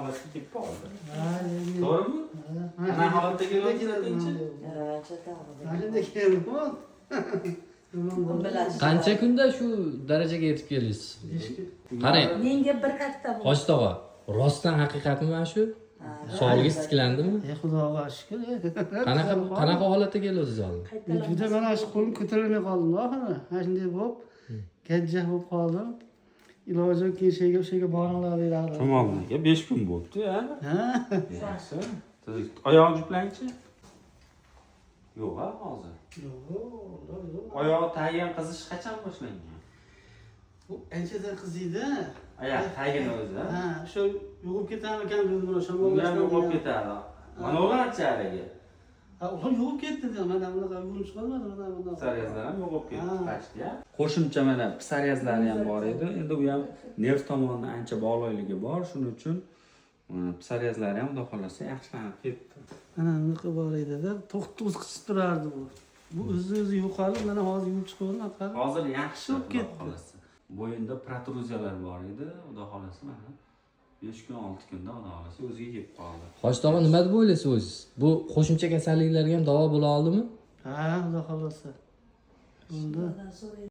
holatga kelib qoldi. Ha, endi- To'g'rimi? Ha, Qanaqa holatda kelyapsiz aytingchi? Mana shunday keldim. Bilasiz. Qancha kunda shu darajaga yetib keldingiz? Qarang, Menga bir hafta bo'ldi. Hoji tog'a, rostdan haqiqatmi mana shu? Sog'ligingiz tiklandimi? E, Xudoga shukur. Qanaqa qanaqa holatda keldingiz oldin? Juda mana shu qo'lim ko'tarilmay qoldim oxiri. Mana shunday bo'lib, gajjah bo'lib qoldim. Iloji yo'q, keyin sheyga o'sha boringlar deylardi. Chumoliga 5 kun bo'libdi, ha? Ha? Yaxshi. Oyog'i juplangchi? Yo'q, ha, hozir. Yo'q, yo'q. Oyog'i tagin qizish qachon boshlangan? Bu anchadan qiziydi. Oyoq tagini o'zi, ha? Ha, shu yo'qib ketarmikan dedim, buni Unga ham shamollashdan. yo'qolib ketadi. Mana ularchi haligi. Ha, ular yo'qib ketdi dedim. Mana bunaqa yuvinib chiqolmadim, mana bunaqa. Psoriazlar ham yo'qolib ketdi, Ha. qochdi, ya. Qo'shimcha mana psoriazlari ham bor edi. Endi u ham nerv tomonidan ancha bog'liqligi bor, shuning uchun psoriazlari ham xudo xohlasa yaxshilanib ketdi. Mana bunaqa bor edi-da, to'xtab qisib turardi bu. Bu o'zi o'zi yo'qolib, mana hozir yuvib chiqaverdim, qara. Hozir yaxshi Bo'lib xudo ketdi. xohlasa. Bo'yinda protruziyalar bor edi, xudo xohlasa mana 5 kun, 6 kunda xudo xohlasa o'ziga kelib qoldi. Hoji tog'a, nima deb o'ylaysiz o'zingiz? Bu qo'shimcha kasalliklarga ham davo bo'la oldimi? Ha, xudo xohlasa. Bo'ldi. So'raydi.